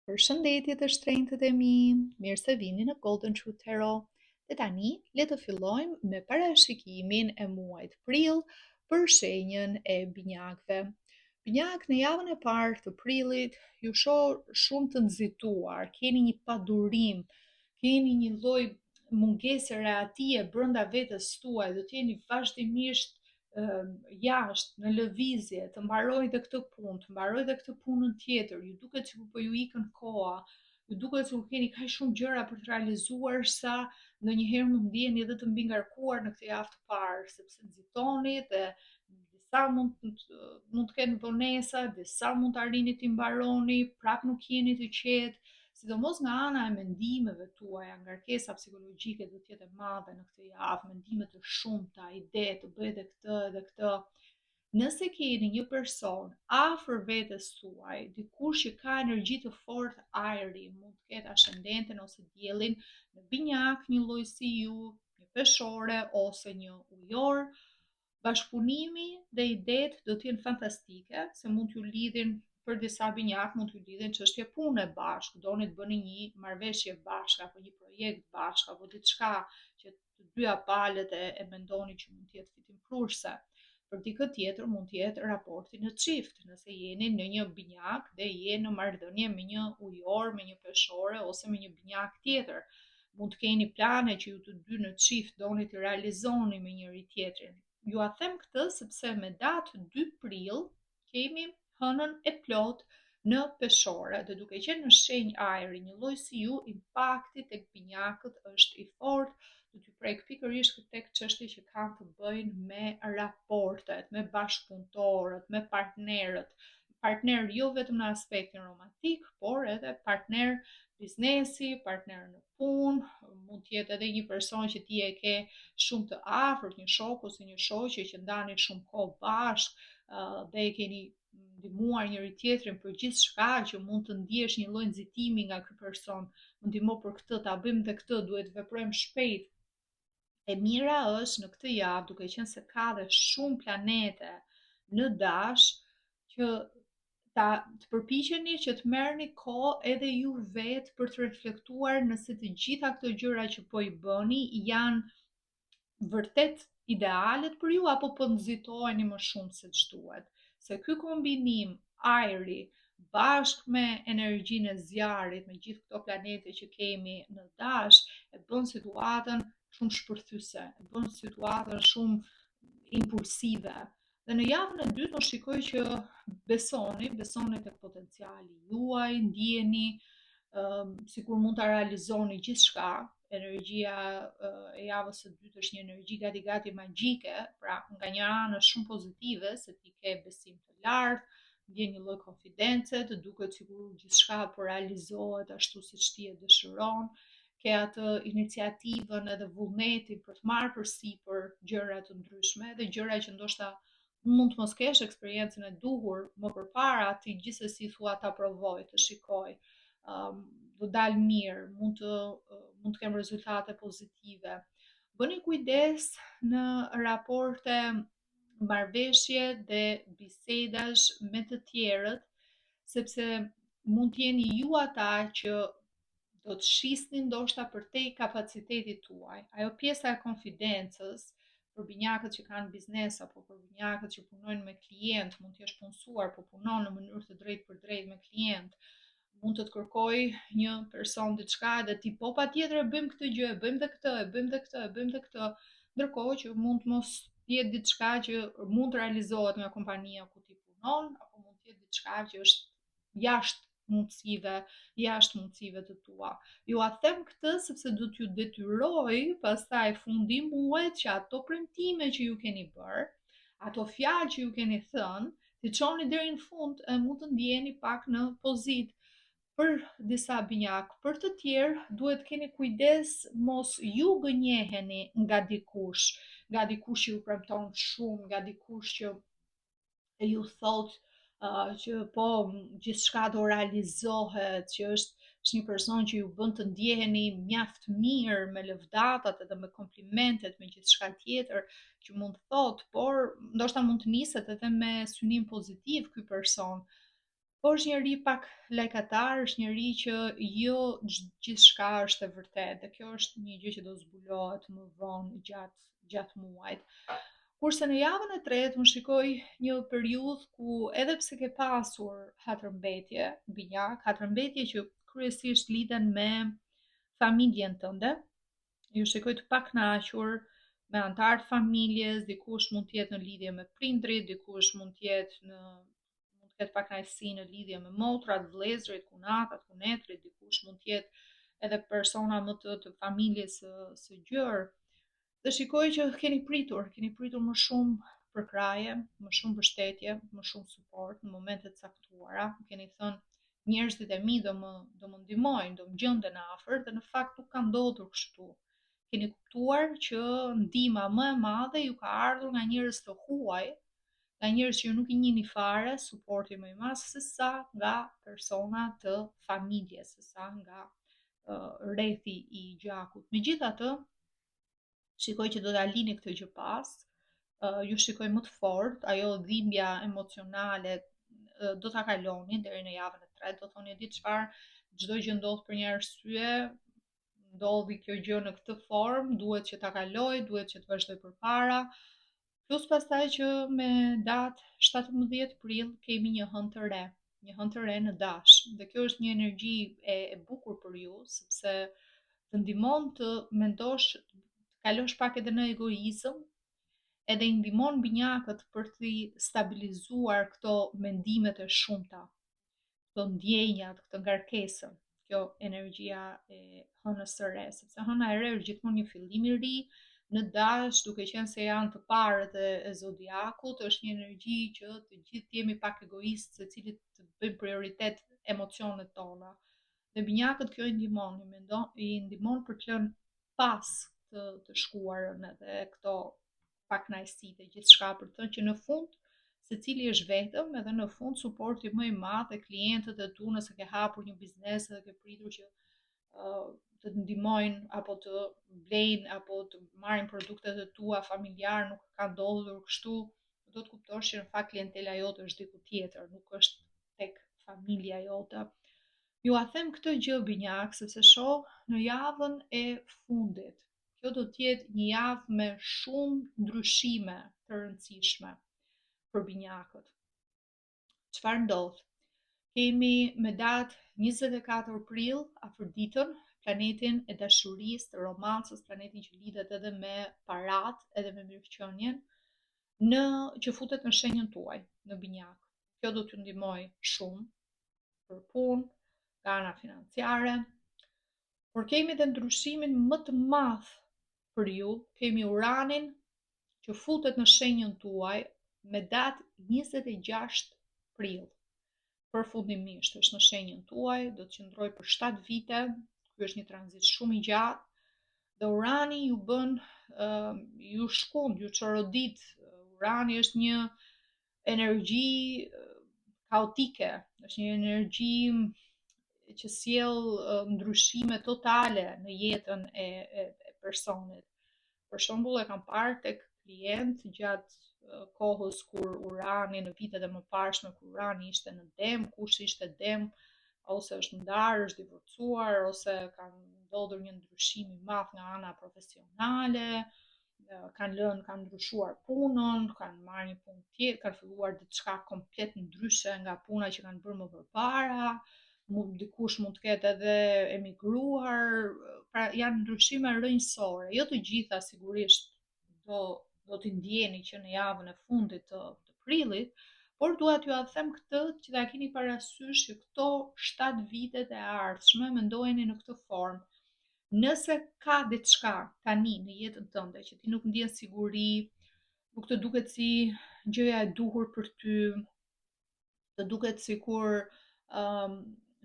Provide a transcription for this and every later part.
Përshëndetje të shtrenjtët e mi, mirë se vini në Golden Truth Tarot. Dhe tani, le të fillojmë me parashikimin e muajit prill për shenjën e binjakëve. Binjakë në javën e parë të prillit ju shoh shumë të nxituar, keni një padurim, keni një lloj mungese rehatie brenda vetes tuaj, do të jeni vazhdimisht jashtë në lëvizje, të mbaroj dhe këtë punë, të mbaroj dhe këtë punën tjetër, ju duket sikur po ju ikën koha, ju duket sikur keni kaq shumë gjëra për të realizuar sa ndonjëherë mund ndiheni edhe të mbingarkuar në këtë javë të parë, sepse nxitoni dhe disa mund të mund të kenë vonesa, disa mund të arrini t'i mbaroni, prap nuk jeni të qetë, sidomos nga ana e mendimeve tuaja, ngarkesa psikologjike do të jetë e madhe në këtë javë, mendime të shumta, ide të bëj edhe këtë edhe këtë. Nëse keni një person afër vetes tuaj, dikush që ka energji të fortë ajri, mund të ketë ascendentin ose diellin në binjak, një lloj si ju, një peshore ose një ujor, Bashkëpunimi dhe idetë do të jenë fantastike, se mund t'ju lidhin për disa binjakë, mund t'ju lidhin çështje pune bashkë, doni të bëni një marrëveshje bashkë apo një projekt bashkë apo diçka që të dyja palët e, e mendoni që mund të jetë fitimprurëse. Për dikë tjetër mund të jetë raporti në çift, nëse jeni në një binjak dhe je në marrëdhënie me një ujor, me një peshore ose me një binjak tjetër. Mund të keni plane që ju të dy në çift doni t'i realizoni me njëri tjetrin. Jua them këtë sepse me datë 2 prill kemi hënën e plotë në peshore dhe duke qenë në shenjë ajri, një lloj si ju, impakti tek binjakët është i fortë, do t'ju prek pikërisht tek çështje që kanë të bëjnë me raportet, me bashkëpunëtorët, me partnerët, partner jo vetëm në aspektin romantik, por edhe partner biznesi, partner në punë, mund të jetë edhe një person që ti e ke shumë të afërt, një shok ose një shoqe që ndani shumë kohë bashkë dhe e keni ndihmuar njëri tjetrin për gjithçka që mund të ndjesh një lloj nxitimi nga ky person, më ndihmo për këtë, ta bëjmë dhe këtë, duhet të veprojmë shpejt. E mira është në këtë javë, duke qenë se ka dhe shumë planete në dash, që ta të përpiqeni që të merrni kohë edhe ju vetë për të reflektuar nëse të gjitha këto gjëra që po i bëni janë vërtet idealet për ju apo po nxitoheni më shumë se ç'duhet. Se ky kombinim ajri bashkë me energjinë e zjarrit, me gjithë këto planete që kemi në dash, e bën situatën shumë shpërthyese, e bën situatën shumë impulsive. Dhe në javën e dytë unë shikoj që besoni, besoni tek potenciali juaj, ndiheni um, sikur mund ta realizoni gjithçka. Energjia uh, e javës së dytë është një energji gati gati magjike, pra nga një anë është shumë pozitive se ti ke besim të lartë, ndjen një lloj konfidence, të duket sikur gjithçka po realizohet ashtu siç ti e dëshiron, ke atë iniciativën edhe vullnetin për të marrë përsipër gjëra të ndryshme edhe gjëra që ndoshta mund të mos kesh eksperiencën e duhur më përpara, ti gjithsesi thua ta provoj, të shikoj. Um, do dal mirë, mund të mund të kem rezultate pozitive. Bëni kujdes në raporte marrëveshje dhe bisedash me të tjerët, sepse mund të jeni ju ata që do të shisni ndoshta përtej kapacitetit tuaj. Ajo pjesa e konfidencës për binjakët që kanë biznes apo për binjakët që punojnë me klient, mund të jesh punësuar, po punon në mënyrë të drejtpërdrejtë me klient, mund të të kërkojë një person diçka dhe ti po patjetër e bëjmë këtë gjë, e bëjmë dhe këtë, e bëjmë dhe këtë, e bëjmë dhe këtë, ndërkohë që mund të mos jetë diçka që mund të realizohet nga kompania ku ti punon, apo mund të jetë diçka që është jashtë mundësive, jashtë mundësive të tua. Jua them këtë sepse do t'ju detyroj pastaj fundi i muajit që ato premtime që ju keni bërë, ato fjalë që ju keni thënë, t'i çoni deri në fund e mund të ndiheni pak në pozitë për disa binjakë, për të tjerë duhet të keni kujdes mos ju gënjeheni nga dikush, nga dikush që ju premton shumë, nga dikush që ju thotë uh, që po gjithçka do realizohet, që është është një person që ju bën të ndjeheni mjaft mirë me lëvdatat edhe me komplimentet, me gjithçka tjetër që mund të thotë, por ndoshta mund të niset edhe me synim pozitiv ky person. Po është njeri pak lajkatar, është njeri që jo gjithçka është e vërtetë dhe kjo është një gjë që do zbulohet më vonë gjatë gjatë muajit. Kurse në javën e tretë unë shikoj një periudhë ku edhe pse ke pasur hatërmbetje, binjak, hatërmbetje që kryesisht lidhen me familjen tënde, ju shikoj të pakënaqur me anëtarë të familjes, dikush mund të jetë në lidhje me prindrit, dikush mund të jetë në mund të ketë pakënaqësi në lidhje me motrat, vëllezërit, kunatat, kunetrit, dikush mund të jetë edhe persona më të, të familjes së, së gjerë. Dhe shikoj që keni pritur, keni pritur më shumë përkrahje, më shumë mbështetje, më shumë suport në momente të caktuara. Keni thënë njerëzit e mi do më do më ndihmojnë, do më gjenden afër dhe në fakt nuk ka ndodhur kështu. Keni kuptuar që ndihma më e madhe ju ka ardhur nga njerëz të huaj, nga njerëz që ju nuk i njihni fare, suporti më i madh se sa nga persona të familjes, se sa nga uh, rrethi i gjakut. Megjithatë, shikoj që do ta lini këtë gjë pas, uh, ju shikoj më të fortë, ajo dhimbja emocionale uh, do ta kaloni deri në javën e tretë, do thoni e di çfarë, çdo gjë ndodh për një arsye, ndodhi kjo gjë në këtë formë, duhet që ta kaloj, duhet që të vazhdoj përpara. Plus pastaj që me datë 17 prill kemi një hënë të re, një hënë të re në dash. Dhe kjo është një energji e, e bukur për ju, sepse të ndihmon të mendosh, të kalosh pak edhe në egoizëm, edhe i ndihmon binjakët për të stabilizuar këto mendimet e shumta. këto ndjenjat, këtë ngarkesën, kjo energjia e hënës së re, sepse hëna e re është gjithmonë një fillim i ri, në dash, duke qenë se janë të parët e, e zodiakut, është një energji që të gjithë jemi pak egoistë, secili të bëjmë prioritet emocionet tona. Dhe binjakët kjo i ndihmon, i mendon, i ndihmon për të lënë pas të, të shkuarën edhe këto pakënaqësitë e gjithçka për të thënë që në fund secili është vetëm edhe në fund suporti më i madh e klientët e tu nëse ke hapur një biznes edhe ke pritur që uh, të të ndihmojnë apo të blejnë apo të marrin produktet e tua familjar nuk ka ndodhur kështu do të kuptosh që në fakt klientela jote është diku tjetër, nuk është tek familja jote. Jua them këtë gjë binjak sepse shoh në javën e fundit Kjo do të jetë një javë me shumë ndryshime të rëndësishme për binjakët. Çfarë ndodh? Kemi me datë 24 prill, Afërditën, planetin e dashurisë, të romancës, planetin që lidhet edhe me parat, edhe me mirëqenien, në që futet në shenjën tuaj, në binjak. Kjo do t'ju ndihmojë shumë për punë, nga ana financiare, Por kemi dhe ndryshimin më të madh për ju, kemi Uranin që futet në shenjën tuaj me datë 26 prill. Përfundimisht është në shenjën tuaj, do të qëndrojë për 7 vite, ky është një tranzit shumë i gjatë dhe Urani ju bën uh, ju shkund, ju çorodit. Urani është një energji kaotike, është një energji që sjell ndryshime totale në jetën e, e, e personit. Për shembull, e kam parë tek klientë gjatë kohës kur Urani në vitet e mëparshme kur Urani ishte në dem, kush ishte dem ose është ndarë, është divorcuar ose ka ndodhur një ndryshim i madh nga ana profesionale, kanë lënë, kanë ndryshuar punën, kanë marrë një punë tjetër, kanë filluar diçka komplet ndryshe nga puna që kanë bërë më përpara, mund dikush mund të ketë edhe emigruar, pra janë ndryshime rrënjësore, jo të gjitha sigurisht do do t'i ndjeni që në javën e fundit të, të prillit, por dua t'jua them këtë që ta keni parasysh që këto 7 vitet e ardhshme mendojeni në këtë formë. Nëse ka diçka tani në jetën tënde që ti nuk ndjen siguri, nuk të duket si gjëja e duhur për ty, të duket sikur um,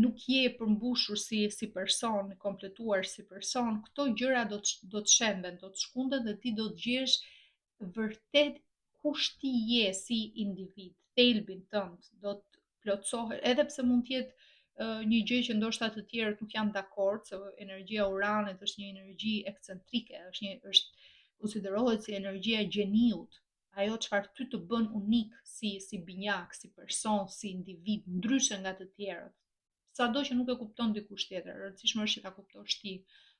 nuk je i përmbushur si si person, i kompletuar si person, këto gjëra do të do të shemben, do të shkunden dhe ti do të gjesh vërtet kush ti je si individ, thelbin tënd, do të plotësohet, edhe pse mund të jetë një gjë që ndoshta të tjerët nuk janë dakord, se energjia e Uranit është një energji ekscentrike, është një është konsiderohet si energjia e gjeniut. Ajo çfarë ty të bën unik si si binjak, si person, si individ, ndryshe nga të tjerët. Sado që nuk e kupton dikush tjetër, e rëndësishme është që ta kuptosh ti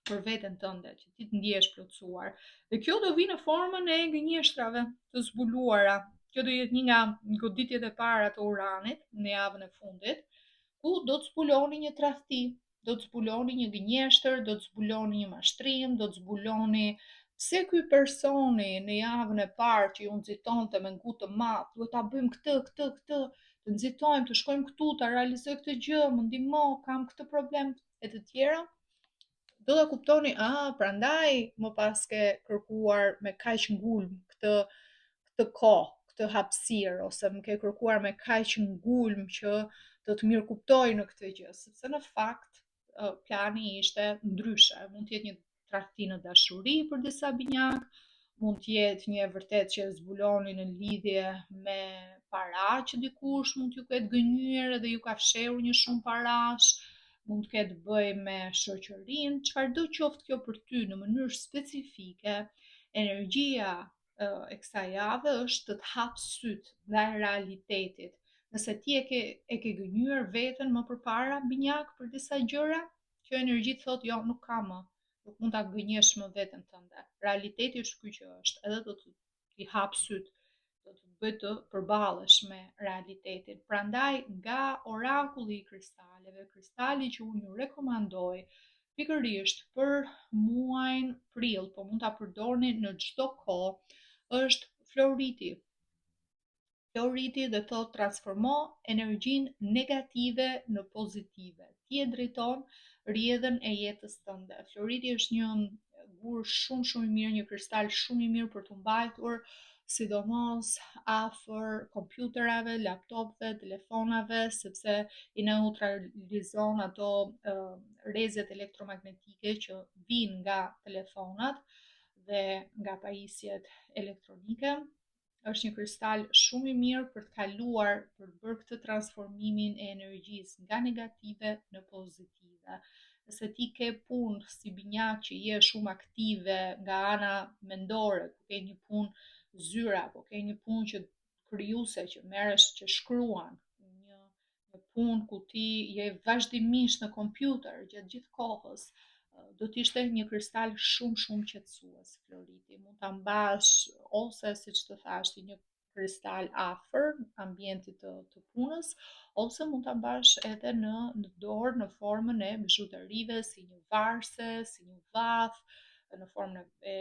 për veten tënde, që ti të ndihesh plotësuar. Dhe kjo do vijë në formën e gënjeshtrave të zbuluara. Kjo do jetë një nga goditjet e para të Uranit në javën e fundit, ku do të zbuloni një tradhti, do të zbuloni një gënjeshtër, do të zbuloni një mashtrim, do të zbuloni pse ky personi në javën e parë që ju nxitonte me ngut të madh, duhet ta bëjmë këtë, këtë, këtë, të nxitojmë, të shkojmë këtu, ta realizoj këtë gjë, më ndihmo, kam këtë problem e të tjera. Do ta kuptoni, a, prandaj më paske kërkuar me kaq ngulm këtë këtë kohë, këtë hapësirë ose më ke kërkuar me kaq ngulm që të të mirëkuptoj në këtë gjë, sepse në fakt plani ishte ndryshe. Mund të jetë një tradhti në dashuri për disa binjakë, mund të jetë një e vërtetë që e zbuloni në lidhje me para që dikush mund t'ju ketë gënjyer edhe ju ka fshehur një shumë parash, mund të ketë të bëjë me shoqërinë, çfarëdo qoftë kjo për ty në mënyrë specifike, energjia e kësaj jave është të të hapë sytë ndaj realitetit. Nëse ti e ke e ke gënjyer veten më përpara binjak për disa gjëra, kjo energji të thotë jo, nuk ka më. Nuk mund ta gënjesh më veten tënde. Realiteti është ky që është, edhe do të t'i hapë sytë, do të të bëjë të përballesh me realitetin. Prandaj nga orakulli i kristaleve, kristali që unë ju rekomandoj pikërisht për muajin prill, po mund ta përdorni në çdo kohë, është floriti. Floriti dhe thotë transformo energjinë negative në pozitive. Ti e drejton rrjedhën e jetës tënde. Floriti është një gur shumë shumë i mirë, një kristal shumë i mirë për t'u mbajtur, sidomos afër kompjuterave, laptopëve, telefonave, sepse i neutralizon ato uh, rrezet elektromagnetike që vijnë nga telefonat dhe nga pajisjet elektronike. Është një kristal shumë i mirë për të kaluar, për të bërë këtë transformimin e energjisë nga negative në pozitive. Nëse ti ke punë si binjak që je shumë aktive nga ana mendore, ku ke një punë zyra, apo ke një punë që krijuese që merresh që shkruan, një një punë ku ti je vazhdimisht në kompjuter gjatë gjithë kohës, do të ishte një kristal shumë shumë qetësues floriti. Mund ta mbash ose siç të thashë si një kristal afër ambientit të, të punës ose mund ta mbash edhe në në dorë në formën e bizhuterive si një varëse, si një vath, në formën e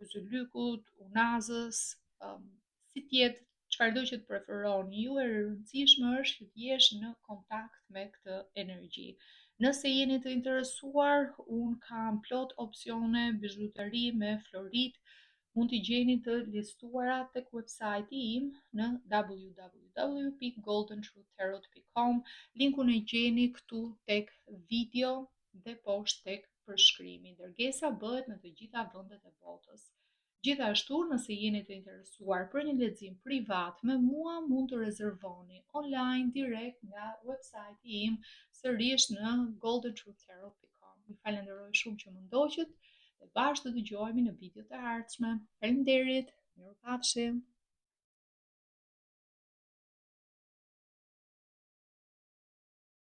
byzylykut, unazës, um, si të jetë çfarëdo që të preferoni ju, e rëndësishme është që të jesh në kontakt me këtë energji. Nëse jeni të interesuar, unë kam plot opsione bizhuteri me florit, mund t'i gjeni të listuara tek website-i im në www.goldentruthtarot.com. Linkun e gjeni këtu tek video dhe poshtë tek përshkrimi. Dërgesa bëhet në të gjitha vendet e botës. Gjithashtu, nëse jeni të interesuar për një lexim privat me mua, mund të rezervoni online direkt nga website-i im sërish në goldentruthtarot.com. Ju falenderoj shumë që më ndoqët dhe bashkë të dëgjohemi në videot e ardhshme. Faleminderit, mirupafshim.